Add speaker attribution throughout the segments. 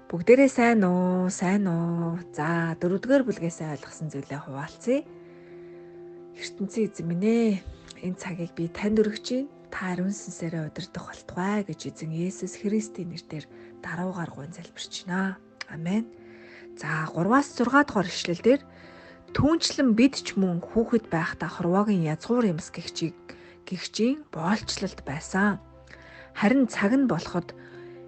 Speaker 1: Бүгдээрээ сайн уу? Сайн уу? За, 4-р бүлгээс ойлгосон зүйлээ хуваалцъя. Ертөнцийн эзэн минь ээ, энэ цагийг би танд өргөж байна. Та ариун сүнсээрээ удирдах болтугай гэж эзэн Есүс Христийн нэрээр даруугаар гуйн залбирч байна. Амен. За, 3-аас 6 дугаар ишлэл дээр түүнчлэн бид ч мөн хүүхэд байхдаа хорвоогийн язгуур юмс гихчийн боолчлолд байсан. Харин цаг нь болоход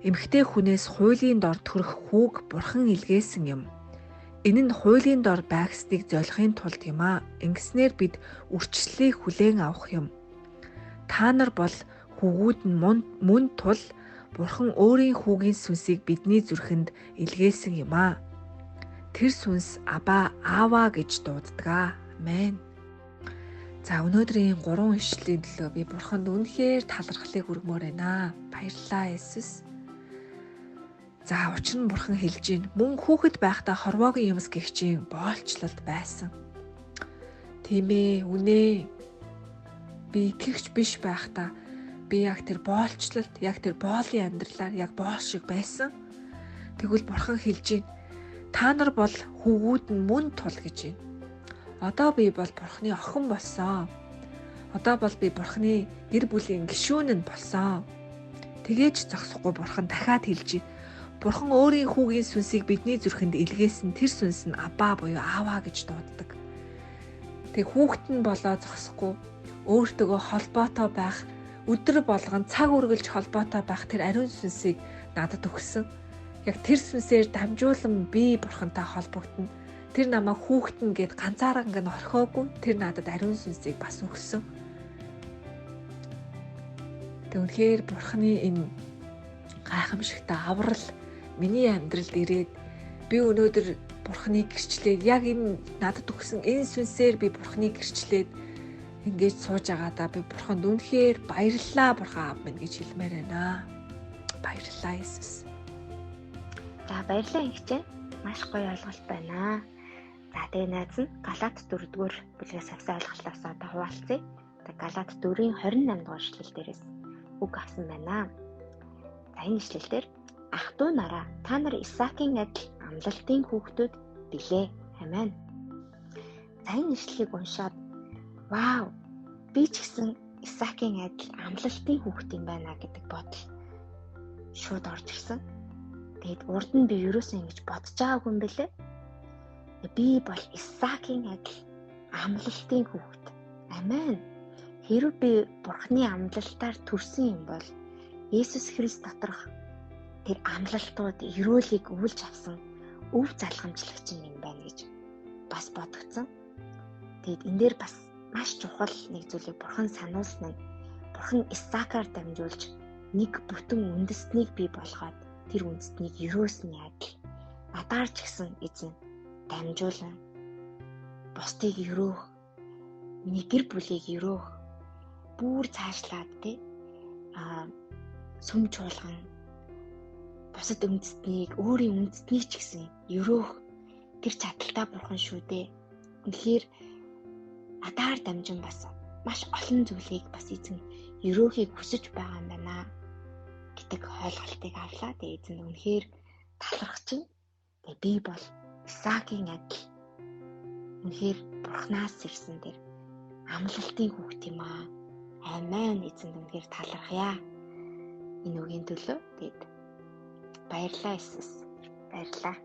Speaker 1: эмэгтэй хүнээс хуулийн дор төрөх хүүг бурхан илгээсэн юм. Энэ нь хуулийн дор байгсдыг золихын тулд юм аа. Ингэснээр бид үрчлэлийг хүлээн авах юм. Та нар бол хүүгүүд нь мөн тул бурхан өөрийн хүүгийн сүнсийг бидний зүрхэнд илгээсэн юм аа. Тэр сүнс Аба, Аава гэж дууддаг. Амен. За, өнөөдрийн 3 ишлэлийн төлөө би бурханд үнэхээр талархлыг өргөмөр байна. Баярлалаа, Есүс. За, учир нь бурхан хэлж байна. Мөн хүүхэд байхдаа хорвоогийн юмс гихчийн боолчлолд байсан. Тийм ээ, үнэ. Би итгэгч биш байхдаа би яг тэр боолчлолд, яг тэр боолын амьдралаар яг боол шиг байсан. Тэгвэл бурхан хэлж байна. Та нар бол хүүгүүд нь мөн тул гэж байна. Одоо би бол бурхны охин болсон. Одоо бол би бурхны гэр бүлийн гишүүн нь болсон. Тэгээж зогсохгүй бурхан дахиад хэлж байна. Бурхан өөрийн хүүгийн сүнсийг бидний зүрхэнд илгээсэн тэр сүнс нь Аба буюу Аава гэж дууддаг. Тэг хүүхэд нь болоо зогсохгүй өөртөөгөө холбоотой байх, өдөр болгон цаг үргэлж холбоотой байх тэр ариун сүнсийг надад өгсөн. Яг тэр сүнсээр дамжуулан би бурхантай холбогдоно. Тэр намайг хүүхдэн гэд ганцаараа ингэ орхиогүй. Тэр надад ариун сүнсийг бас өгсөн. Тэг үнэхээр бурханы энэ гайхамшигтай аврал миний амьдралд ирээд би өнөөдөр бурханы гэрчлээд яг энэ надад өгсөн энэ сүнсээр би бурханы гэрчлээд ингэж сууж байгаадаа би бурханд үнэхээр баярлалаа, бурхан аав минь гэж хэлмээр байна. Баярлалаа, Иесус.
Speaker 2: За, баярлалаа, ингэчээ. Маш гоё ойлголт байна. За, тэгээ найз нь Галат 4-р бүлгээс авсан ойлголтоос одоо хуваалцъя. Галат 4-ийн 28 дугаар эшлэл дээрээс үг авсан байна. За, энэ эшлэл дээр ах トゥ нараа та нар Исаакийн адил амлалтын хүүхдүүд билээ. Амен. За, энэ эшлэлийг уншаад вау, би ч гэсэн Исаакийн адил амлалтын хүүхэд юм байна гэдэг бодол шууд орж ирсэн. Тэгэд урд нь би ерөөсөө ингэж бодож байгаагүй юм бэлээ. Би бол Исаакийн адил амлалтын хүүхэд. Амен. Хэрв би Бурхны амлалтаар төрсөн юм бол Есүс Христ доторх тэр амлалтууд, ерөөлийг өвлж авсан өв залхамжлагч юм байна гэж бас бодогдсон. Тэгэд энэ дээр бас маш чухал нэг зүйлийг Бурхан сануулсан нь Бурхан Исаакаар дамжуулж нэг бүтэн үндэстнийг бий болгоод тэр үндэстнийг ерөөсний адил надаар ч гэсэн эзэн дамжуулан бусдыг ерөөх, миний гэр бүлийг ерөөх, бүр цаашлаад тий сүм чуулган бусад үндэстнийг, өөрийн үндэстнийг ч гэсэн ерөөх тэр чадaltaа бурхан шүү дээ. Үнэхээр надаар дамжин бас маш олон зүйлийг бас эзэн ерөөхийг хүсэж байгаа юм байна гэдэг ойлголтыг авлаа. Тэгээ эзэн үнэхээр талархаж байна. Тэгээ би бол Исаакийн адил үнэхээр бурхнаас ирсэн тэр амлалтын хүүхэд юм аа. Амен. Эзэнд үнэхээр талархъя. Энэ үгийн төлөө. Тэгээд баярлалаа, Иесус. Баярлалаа.